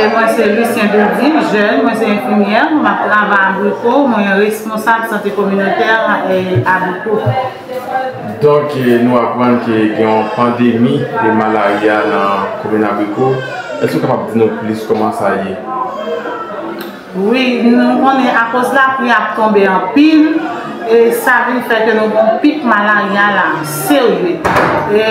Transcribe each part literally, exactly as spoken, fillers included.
Mwen se Lucien Doudy, jèn, mwen se enfimyè, m ap travay Abriko, mwen responsab sante kominotè, e, Abriko. Donk, e, nou aprann ke gen yon pandemi de malarya nan komin Abriko. Èske w kapab di nou plis kòman sa ye? Wi, nou konnen akoz lapli ap tonbe anpil, e sa vin fè ke nou gen yon pik malarya la, serye. E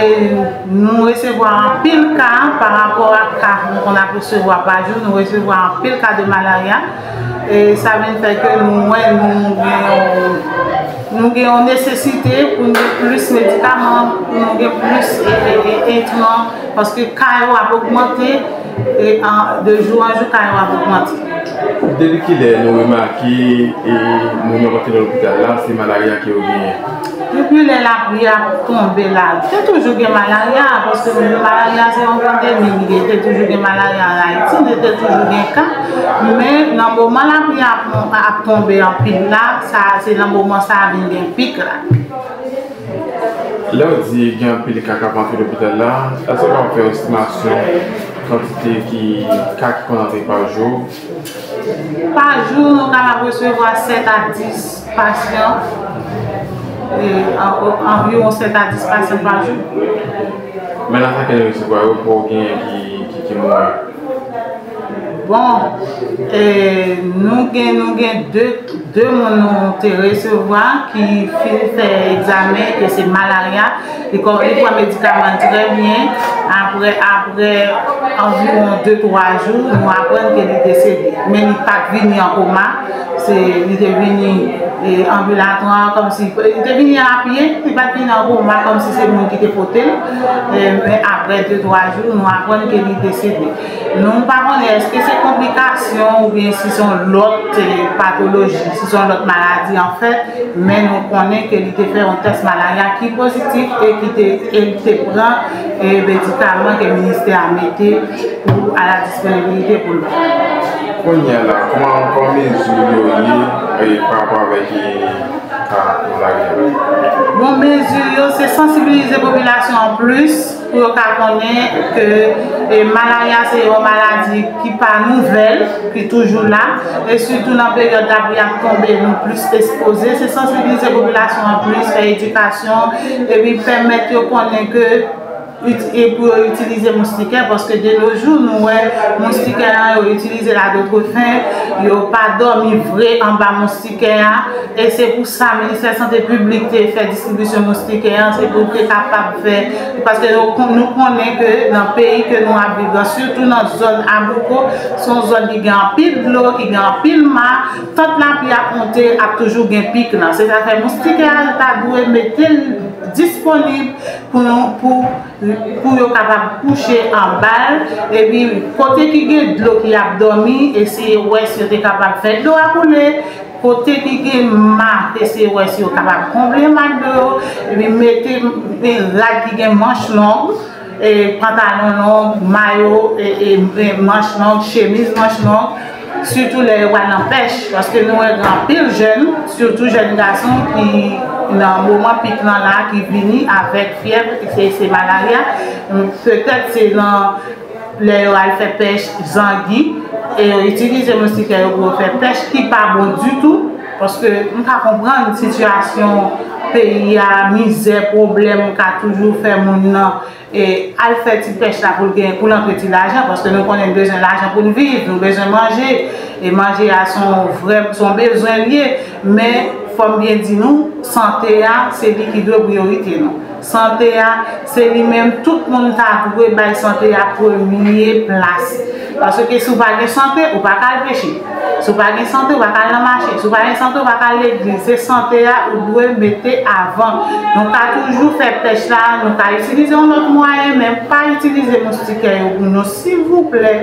nou resevwa anpil ka pa rapò ak ka nou konn ap resevwa pa jou, nou resevwa anpil ka de malarya. E sa vin fè ke nou wè nou gen yon, nou gen yon nesesite pou nou gen plis medikaman, pou nou gen plis e, e, e, entran, paske ka yo ap ogmante, e an, de jou an jou, ka yo ap ogmante. Depi kilè nou remake e moun yo rantre nan lopital la, se malarya ke yo genyen? Depi lè lapli ap tonbe la, te toujou gen malarya, paske malarya se yon pandemi li ye, te toujou gen malarya an Ayiti, te, te toujou gen ka, men nan moman lapli ap, ap tonbe anpil la, sa, se nan moman sa a vin gen pik la. Lè w di gen anpil ka k ap antre lopital la, èske w kapab fè yon estimasyon kantite ki ka ki konn antre pa jou? Pa jou, nou kapab resevwa sèt a dis pasyan, e, an, anviwon sèt a dis pasyan pa jou. Men nan sa ke nou resevwa yo, pou genyen ki, ki, ki mouri? Bon, e, nou gen, nou gen de, de moun nou te resevwa ki fin fè egzamen, ke se malarya. Li kò-, li pran medikaman l trè byen. Apre, apre anviwon de twa jou, nou aprann ke li desede. Men li pa t vini an koma. Se, li te vini, e, anbilatwa, kòmsi, li te vini a pye, li pa t vini an koma, kòmsi se moun ki te pote l. E, men apre de twa jou, nou aprann ke li desede. Nou pa konnen èske se konplikasyon oubyen si se yon lòt, e, patoloji, si se yon lòt maladi, anfèt, men nou konnen ke li te fè yon tès malarya ki pozitif e ki te, e li te pran, e, medikaman ke ministè a mete pou a la disponibilite pou l pran. Kounye a la, kòman, kòman mezi yo ye, e, pa rapò avèk, e, ka malarya? Bon, mezi yo, se sansibilize popilasyon an plis pou yo ka konnen ke, e, malarya se yon maladi ki pa nouvèl, ki toujou la, e sitou nan peryòd lapli ap tonbe, nou plis ekspoze. Se sansibilize popilasyon an plis, fè edikasyon, epi pèmèt yo konnen ke, e pou yo itilize moustikè, paske de nos jours, nou wè moustikè an, yo itilize l a d'autres fins, yo pa dòmi vre anba moustikè a, e se pou sa Ministè Sante Piblik te fè distribisyon moustikè an, se pou te kapab fè, paske nou, nou konnen ke nan peyi ke nou ap viv la, sitou nan zòn Abriko, se yon zòn ki gen anpil dlo, ki gen anpil ma, tant lapli ap monte, ap toujou gen pik lan. Se sa fè moustikè a ta dwe mete l disponib pou nou, pou, pou yo kapab kouche anba l, epi kote ki gen dlo ki ap dòmi, eseye wè si yo te kapab fè dlo a koule, kote ki gen ma, eseye wè si yo kapab konble ma dlo yo, epi mete, e, rad ki gen manch long, e, pantalon long, mayo, e, e, e, manch long, chemiz manch long, sitou lè yo pral nan pèch, paske nou wè gen anpil jèn, sitou jèn gason ki nan moman pik lan la, ki vini avèk fyèv, se, se malarya, petèt se nan lè yo al fè pèch zangi, e yo itilize moustikè yo pou yo fè pèch ki pa bon ditou, paske m ka konprann sitiyasyon peyi a, mizè, pwoblèm ka toujou fè moun nan, e, al fè ti pèch la pou l gen, pou l antre ti lajan, paske nou konnen n bezwen lajan pou n viv, nou bezwen manje, e manje a se yon vrè, se yon bezwen l ye, men fò m byen di nou, sante a, se li ki dwe priyorite nou. Sante a, se li menm, tout moun ta dwe bay sante a premye plas. Paske si w pa gen sante, ou pa ka al peche. Si w pa gen sante, ou pa ka al nan mache. Si w pa gen sante, ou pa ka al legliz. Se sante a ou dwe mete avan. Nou ka toujou fè pèch la, nou ka itilize yon lòt mwayen, men pa itilize moustikè yo pou nou, silvouplè.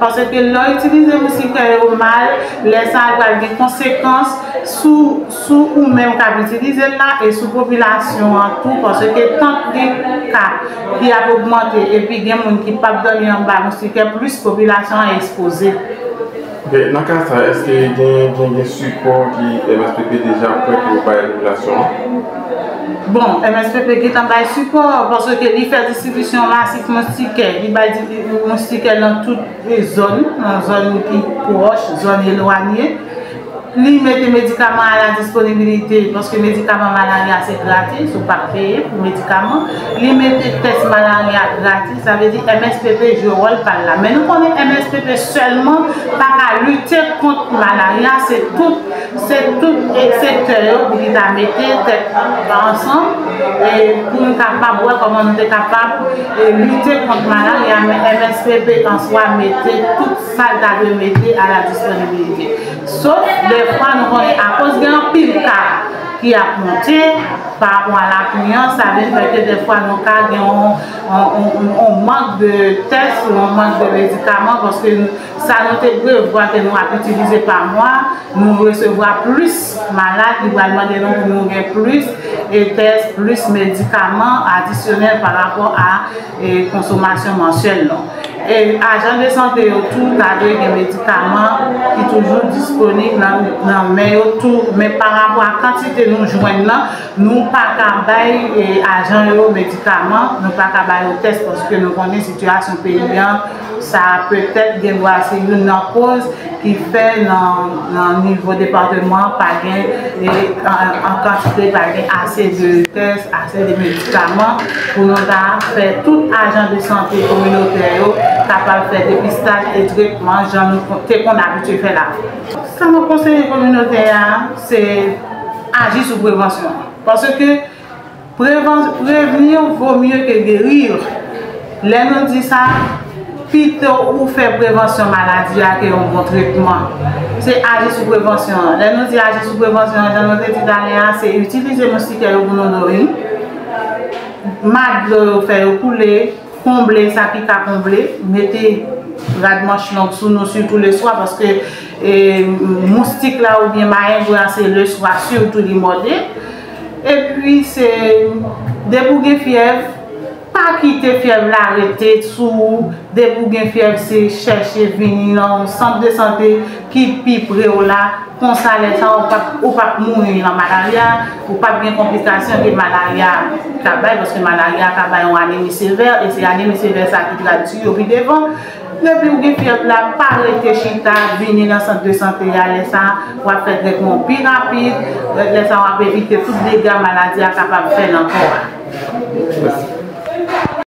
Paske lè w itilize moustikè yo mal, lè sa a pral gen konsekans sou, sou ou menm k ap itilize l la e sou popilasyon an tou, paske tank gen ka ki ap ogmante epi gen moun ki p ap dòmi anba moustikè, plis popilasyon an ekspoze. E nan ka sa, èske gen, gen, gen sipò ki M S P P deja prè pou yo bay popilasyon an? Bon, M S P P gentan bay sipò, paske li fè distribisyon masif moustikè, li bay di- moustikè nan tout zòn, nan zòn ki pwòch, zòn elwanye. Li mete medikaman a la disponibilite, paske medikaman malarya se gratis, ou p ap peye pou medikaman. Li mete tès malarya gratis, sa vle di M S P P jwe wòl pa l la. Men nou konnen M S P P sèlman pa ka lite kont malarya, se tout, se tout sektè yo pou li ta mete tèt ansanm, e pou nou kapab wè kòman nou te kapab, e, lite kont malarya, men M S P P an swa mete tout sa l ta dwe mete a la disponibilite. Sof dèfwa nou konnen akoz gen anpil ka ki ap monte pa rapò a lapli an, sa vin fè ke dèfwa nou ka gen yon, yon, yon, yon mank de tès ou yon mank de medikaman, paske sa nou te prevwa ke nou ap itilize pa mwa, nou resevwa plis malad, li pral mande nou pou nou gen plis e tès, plis medikaman adisyonèl pa rapò a e konsomasyon mansyèl nou. E ajan de sante yo tou ta dwe gen medikaman ki toujou disponib nan, nan men yo tou, men pa rapò a kantite nou jwenn nan, nou pa ka bay e ajan yo medikaman, nou pa ka bay yo tès, paske nou konnen sitiyasyon peyi an, sa petèt gen dwa se youn nan koz ki fè nan, nan nivo depatman pa gen e, an, an kantite, pa gen ase de tès, ase de medikaman pou nou ta fè tout ajan de sante kominotè yo kapab fè depistaj e tretman jan nou te konn abitye fè l avan. Sa mwen konseye kominotè a, se aji sou prevansyon an. Paske Prevan- prévenir vaut mieux que guérir. Lè nou di sa, pito ou fè prevansyon maladi a ke yon bon tretman. Se aji sou prevansyon an. Lè nou di aji sou prevansyon an, jan nou te di talè a, se itilize moustikè yo pou nou dòmi. Mat dlo yo, fè yo koule, konble sa ki ka konble, mete rad manch long sou nou, sitou leswa, paske e, moustik la oubyen mayeng la, se leswa sitou li mòde. Epi se, depi w gen fyèv, pa kite fyèv la rete sou ou. Depi w gen fyèv, se chèche vini nan yon sant de sante ki pi pre w la. Konsa, lè sa a, ou p ap, ou p ap mouri nan malarya, ou p ap gen konplikasyon ke malarya ka bay, paske malarya ka bay yon anemi sevè, e se anemi sevè sa ki pral tiye w pi devan. Depi w gen fyèv la, pa rete chita, vini nan sant de sante a. Lè sa a, w ap fè tretman w pi rapid. Lè sa a, w ap evite tout dega maladi a kapab fè nan kò a.